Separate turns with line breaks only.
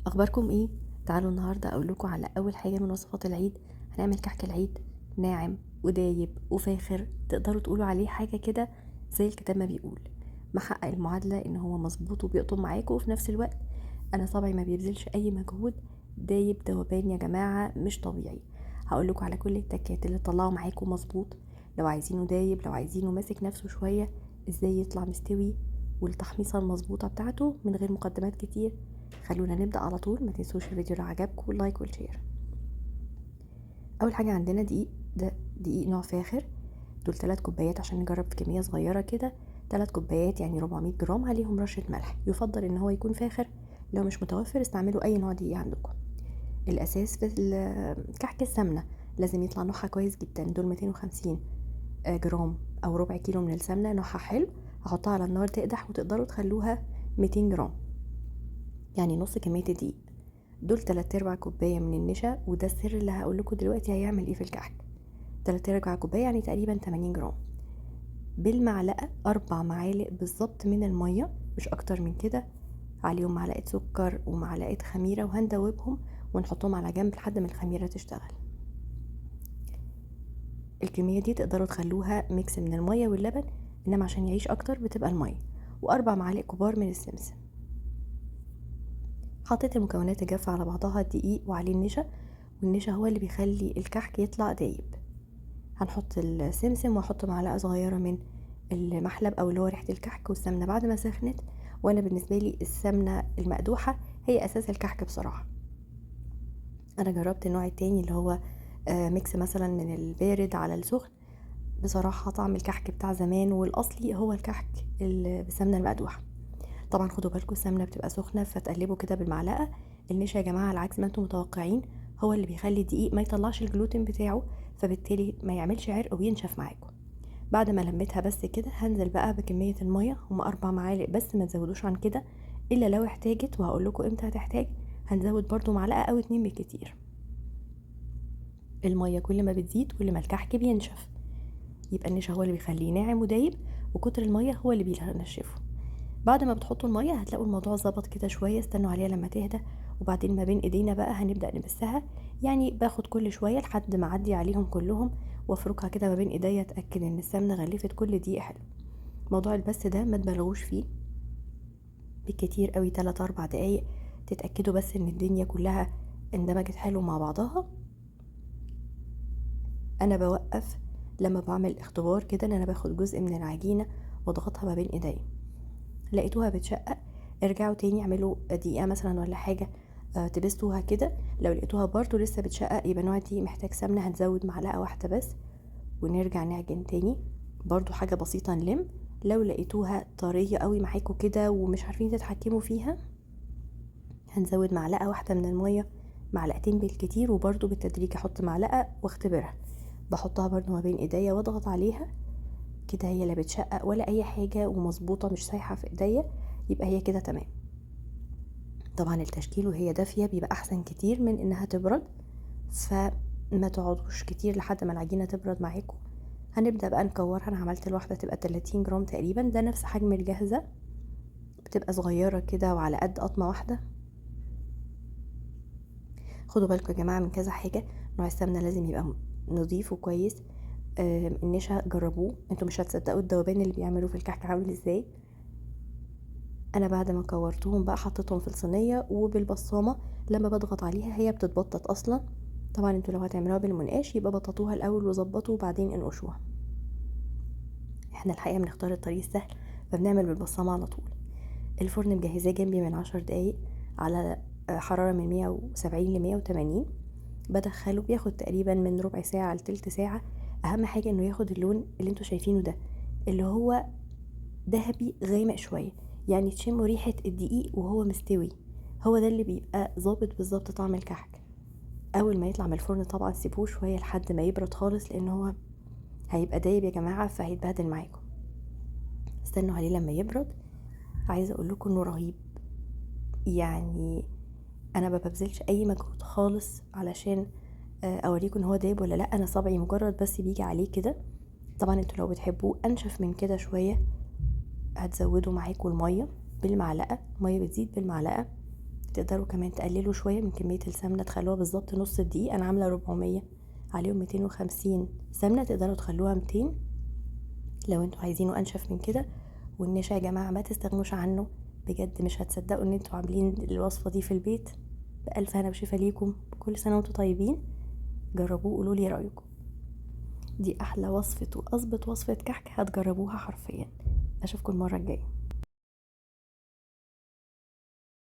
اخباركم ايه؟ تعالوا النهارده اقول لكم على اول حاجة من وصفات العيد. هنعمل كحك العيد ناعم ودايب وفاخر، تقدروا تقولوا عليه حاجة كده زي الكتاب ما بيقول، محقق المعادلة ان هو مظبوط وبيقطم معاكم، وفي نفس الوقت انا صبعي ما بيبذلش اي مجهود، دايب دوبان يا جماعة مش طبيعي. هقول لكم على كل التكات اللي طلعوا معاكم مظبوط، لو عايزينه دايب، لو عايزينه ماسك نفسه شوية، ازاي يطلع مستوي، والتحميصه المظبوطه بتاعته من غير مقدمات كتير. خلونا نبدا على طول. ما تنسوش الفيديو لو عجبكم ال like وال share. اول حاجة عندنا دقيق، ده دقيق نوع فاخر، دول 3 كوبايات عشان نجرب في كمية صغيرة كده. 3 كوبايات يعني 400 جرام، عليهم رشه ملح. يفضل ان هو يكون فاخر، لو مش متوفر استعملوا اي نوع دقيق عندكم. الاساس في كحك السمنة لازم يطلع نوعها كويس جدا. دول 250 جرام او ربع كيلو من السمنة، نوعها حلو. هحطها على النار تقدح، وتقدروا تخلوها 200 جرام يعني نص كمية الدقيق. دول 3/4 كوباية من النشا، وده السر اللي هقول لكم دلوقتي هيعمل ايه في الكحك. 3/4 كوباية يعني تقريبا 80 جرام. بالمعلقه 4 معالق بالظبط من المية، مش اكتر من كده. عليهم معلقه سكر ومعلقة خميره، وهندوبهم ونحطهم على جنب لحد ما الخميره تشتغل. الكمية دي تقدروا تخلوها mix من المية واللبن، انما عشان يعيش اكتر بتبقى المية. و4 معالق كبار من السمسم. حطيت المكونات الجافه على بعضها، الدقيق وعليه النشا، والنشا هو اللي بيخلي الكحك يطلع دايب. هنحط السمسم، واحط معلقه صغيرة من المحلب او اللي هو ريحه الكحك، والسمنه بعد ما سخنت. وانا بالنسبة لي السمنة المقدوحه هي اساس الكحك بصراحة. انا جربت النوع التاني اللي هو mix مثلا من البارد على السخن، بصراحة طعم الكحك بتاع زمان والاصلي هو الكحك اللي بالسمنه المقدوحه. طبعا خدوا بالكم السمنة بتبقى سخنة، فتقلبوا كده بالمعلقه. النشا يا جماعة على عكس ما انتم متوقعين هو اللي بيخلي الدقيق ما يطلعش الجلوتين بتاعه، فبالتالي ما يعملش عرق وينشف معاكم. بعد ما لميتها بس كده هنزل بقى بكمية المية، هما 4 معالق بس، ما تزودوش عن كده الا لو احتاجت، وهقول لكم امتى هتحتاج. هنزود برضو معلقه او 2 بالكتير. المية كل ما بتزيد كل ما الكحك بينشف، يبقى النشا هو اللي بيخليه ناعم ودايب، وكتر المية هو اللي بينشفه. بعد ما بتحطوا المية هتلاقوا الموضوع ظبط كده شوية، استنوا عليها لما تهدى، وبعدين ما بين ايدينا بقى هنبدا نبسها. يعني باخد كل شوية لحد ما اعدي عليهم كلهم وافركها كده ما بين ايديا، اتاكد ان السمنة غلفت كل دقيقة حلو. موضوع البس ده ما تبالغوش فيه، بالكتير قوي 3-4 دقايق، تتاكدوا بس ان الدنيا كلها اندمجت حلو مع بعضها. انا بوقف لما بعمل اختبار كده ان انا باخد جزء من العجينة واضغطها ما بين ايديا، لقيتوها بتشقق ارجعوا تاني اعملوا دقيقة مثلا ولا حاجة، تبستوها كده. لو لقيتوها برضو لسه بتشقق يبقى نوع الدقيق محتاج سمنه، هنزود معلقه واحدة بس ونرجع نعجن تاني برضو حاجة بسيطة نلم. لو لقيتوها طرية قوي معاكم كده ومش عارفين تتحكموا فيها هنزود معلقه واحدة من المية، معلقتين بالكتير، وبرضو بالتدريج احط معلقه واختبرها. بحطها برضو ما بين ايديا واضغط عليها كده، هي لا بتشقق ولا اي حاجة ومظبوطه مش سايحه في ايديا، يبقى هي كده تمام. طبعا التشكيل وهي دافيه بيبقى احسن كتير من انها تبرد، فما تقعدوش كتير لحد ما العجينة تبرد معاكم. هنبدا بقى نكورها. انا عملت الواحدة تبقى 30 جرام تقريبا، ده نفس حجم الجاهزة، بتبقى صغيرة كده وعلى قد قطمه واحدة. خدوا بالكم يا جماعة من كذا حاجة، نوع السمنة لازم يبقى نظيف وكويس. النشا جربوه، انتوا مش هتصدقوا الذوبان اللي بيعملوه في الكحك عامل ازاي. انا بعد ما كورتهم بقى حطيتهم في الصينية، وبالبصامه لما بضغط عليها هي بتتبطط اصلا. طبعا انتوا لو هتعملوها بالمنقاش يبقى بططوها الاول وظبطوا وبعدين انقشوها. احنا الحقيقة بنختار الطريق السهل فبنعمل بالبصامه على طول. الفرن مجهزاه جنبي من 10 دقايق على حرارة من 170 ل 180، بدخله بياخد تقريبا من ربع ساعة لتلت ساعة. اهم حاجة انه ياخد اللون اللي انتوا شايفينه ده اللي هو ذهبي غامق شوية، يعني تشموا ريحه الدقيق وهو مستوي، هو ده اللي بيبقى ظابط بالظبط طعم الكحك. اول ما يطلع من الفرن طبعا سيبوه شوية لحد ما يبرد خالص، لان هو هيبقى دايب يا جماعة فهيتبهدل معاكم. استنوا عليه لما يبرد. عايزه اقول لكم انه رهيب، يعني انا ما ببذلش اي مجهود خالص علشان اوريكم ان هو دايب ولا لا، انا صبعي مجرد بس بيجي عليه كده. طبعا انتوا لو بتحبوه انشف من كده شوية هتزودوا معاكم المية بالمعلقه، المية بتزيد بالمعلقه، تقدروا كمان تقللوا شوية من كمية السمنة، تخلوها بالظبط نص الدقيق. انا عامله 400 عليهم 250 سمنه، تقدروا تخلوها 200 لو انتوا عايزينه انشف من كده. والنشا يا جماعة ما تستغنوش عنه بجد، مش هتصدقوا ان انتوا عاملين الوصفة دي في البيت. بألف هنا وشفا ليكم، كل سنة وانتوا طيبين. جربوه وقولوا لي رايكم. دي احلى وصفه واظبط وصفه كحك هتجربوها حرفيا. اشوفكم المرة الجاية.